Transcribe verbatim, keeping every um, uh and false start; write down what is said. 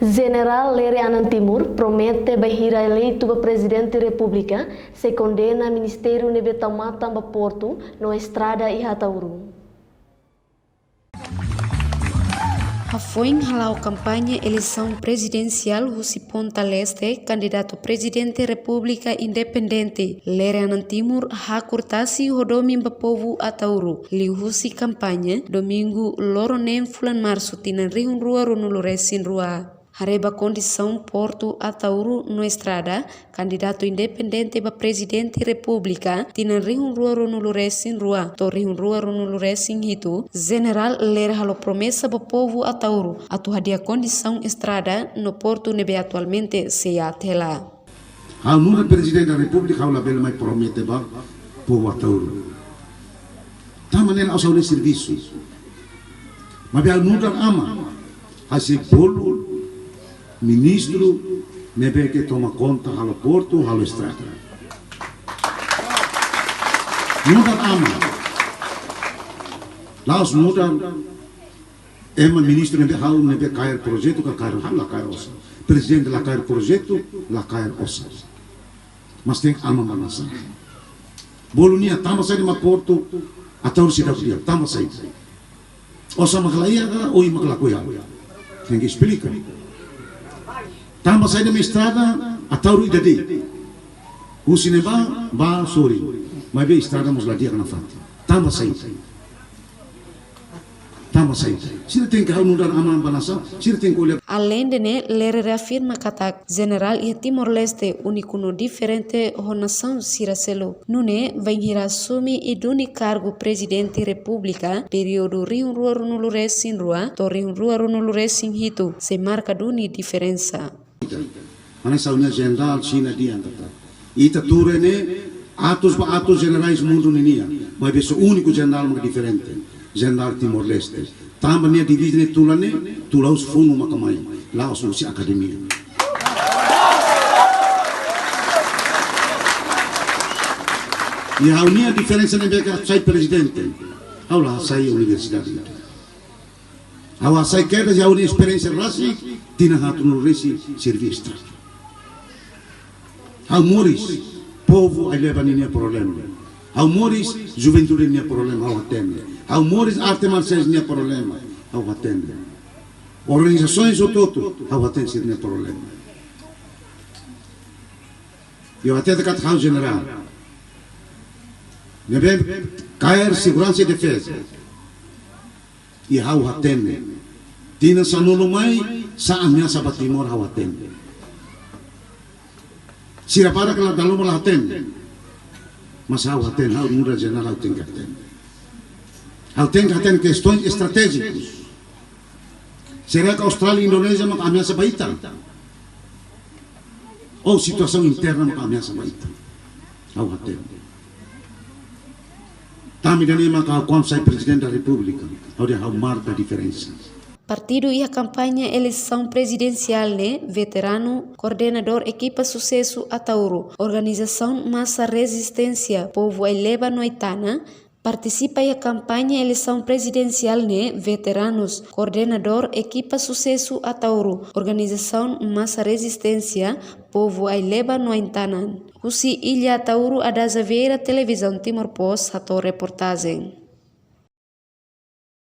Jenerál Lere Anan Timur promete bainhira eleitu ba Prezidente Repúblika sei kondena ministériu ne'ebé tau matan ba portu no estrada iha Ataúru. Hafoin hala'o kampaña eleisaun prezidensiál husi Ponta Leste, kandidatu Prezidente Repúblika independente Lere Anan Timur hakur tasi ho domin ba povu Ataúru, liuhusi kampaña, domingu loron neen fulan Marsu tinan rihun rua ruanulu-resin-rua. Haree ba kondisaun portu Ataúru no estrada, kandidatu independente ba Prezidente Repúblika tinan rihun rua ruanulu-resin-rua to'o rihun rua ruanulu-resin-hitu, Jenerál Lere halo promesa ba povu Ataúru atu hadi'a kondisaun estrada no portu ne'ebé atualmente sei aat hela. Ha'u nu'udar Prezidente da Repúblika, ha'u labele mai promete ba povu Ataúru. Tanba ne'e la'ós ha'u-nia servisu. Maibé ha'u nu'udar aman, ha'u sei bolu ministru ne'ebé ke toma konta halo portu, halo estrada. Nu'udar aman. La'ós nu'udar ema ministru ne'ebé ha'u ne'ebé kaer projetu ka kaer, ha'u la kaer osan. Prezidente la kaer projetu, la kaer osan. Mas tenke aman ba nasaun. Bolu nia, tanba saida mak portu Ataúru seidauk di'ak, tanba saida. Osan mak la iha ka, oin mak lakohi halo. Tenke esplika. Tanba saida mak estrada Ataúru ida de'it. Husi ne'ebá ba sorin. Maibé estrada mós la di'ak nafatin. Tanba saida. Tanba saida. Sira tenke, ha'u nu'udar aman ba nasaun, sira tenke ko'alia. Aleinde ne'e, Lere reafirma katak Jenerál iha Timor-Leste úniku no diferente ho nasaun sira seluk. Nune'e, bainhira asume i duni kargu Prezidente Repúblika, períodu rihun rua ruanulu-resin-rua to'o rihun rua ruanulu-resin-hitu, sei marka duni diferensa. Hanesan ha'u-nia jenerál Xina dehan katak, ita tuur ne'e atus ba atus jenerais mundu ninian, maibé só úniku jenerál mak diferente, jenerál Timor-Leste. Tanba nia diviza ne'e tula ne'e, tula husi funu maka mai, la'ós husi akademia. I ha'u-nia diferensa ne'ebé ke sai prezidente, ha'u la sai universidade. Ha'u hasai kedas iha ha'u-nia esperiénsia rasik, tinan haatnulu resin servisu. Ha'u moris povu Aileba ninia problema. Ha'u moris juventude nia problema, ha'u hatene. Ha'u moris arte marsiais nia problema, ha'u hatene. Organizasoens hotu-hotu, ha'u hatene sira-nia problema. Ha'u hatete katak ha'u jenerál ne'ebé kaer seguransa i defeza. I ha'u hatene. Tinan sanulu mai, sá ameasa ba Timor, ha'u hatene. Sira barak la dala ruma la hatene. Mas ha'u hatene, ha'u nu'udar jenerál ha'u tenke hatene. Ha'u tenke hatene kestoens estratéjikus. Será ke Austrália, Indonézia mak ameasa ba ita? Ou situasaun interna mak ameasa ba ita? Ha'u hatene. Tanba ida-ne'e mak ha'u kuandu sai Prezidente da Repúblika, ha'u dehan ha'u marka diferensa. Partidu iha kampaña eleisaun prezidensiál ne'e, veteranu, koordenadór ekipa susesu Ataúru, organizasaun Masa Rezisténsia Povu Aileba no Aitana, partisipa iha kampaña eleisaun prezidensiál ne'e, veteranus, koordenadór ekipa susesu Ataúru, organizasaun Masa Rezisténsia Povu Aileba no Aitana. Husi Illa Ataúru, Adaza Vieira, Televizaun Timor Post, hato'o reportajen.